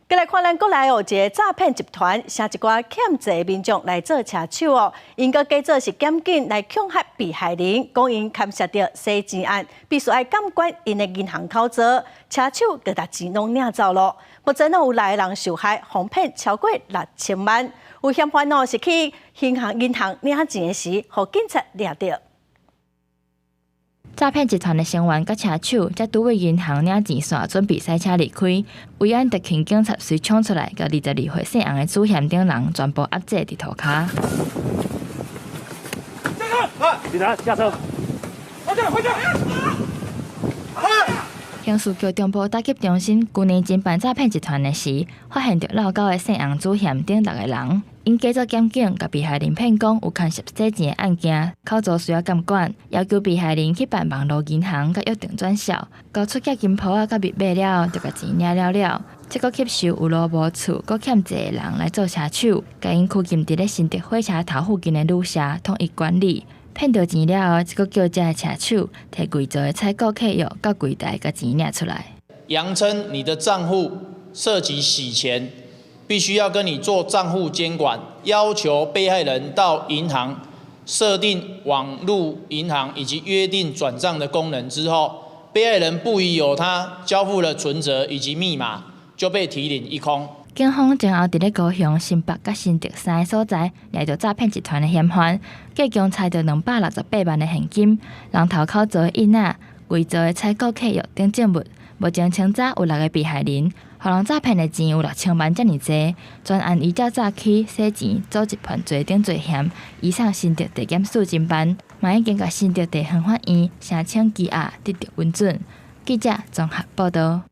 過來看咱國內哦，一个詐騙集團，請一寡欠債民眾來做車手哦，𪜶閣假做是檢警來恐嚇被害人，講𪜶牽涉著洗錢案，必須愛監管𪜶的銀行口座，車手閣共錢攏領走囉。目前攏有六个人受害，予騙超過6000萬。有嫌犯哦是去銀行領錢時，予警察掠著。詐騙集團的成員佮車手，才拄佇銀行領錢紲，準備駛車離開。維安特勤警察隨衝出來，共22歲姓洪的主嫌等人全部壓制佇塗跤。警察下車。回去，回去。刑事局中部打擊中心舊年偵辦詐騙集團的時，發現著落九个姓洪主嫌等六个人，𪜶假做檢警，共被害人騙講有牽涉洗錢的案件，口座需要監管，要求被害人去辦網路銀行，佮約定轉數，交出寄金簿仔佮密碼了後，就共錢領了了。這閣吸收有路無厝、閣欠債的人來做車手，共𪜶拘禁佇咧新竹火車頭附近的旅社統一管理。騙著錢了後，這閣叫這个車手提偽造的採購契約到櫃台，共錢領出來。佯稱你的賬戶涉及洗錢，必須要跟你做賬戶監管，要求被害人到銀行設定網路銀行以及約定轉賬的功能之後，被害人不疑有他，交付了存摺以及密碼，就被提領一空。警方前後佇咧高雄、新北佮新竹三个所在，掠著詐騙集團的嫌犯，計共採著268萬的現金、人頭口座的印仔、偽造的採購契約等證物。目前偵查有六个被害人，予人詐騙的錢有6000萬遮爾濟。全案依照詐欺、洗錢、組織犯罪等罪嫌，移送新竹地檢署偵辦，嘛已經共新竹地方法院申請羈押，得著允准。記者綜合報導。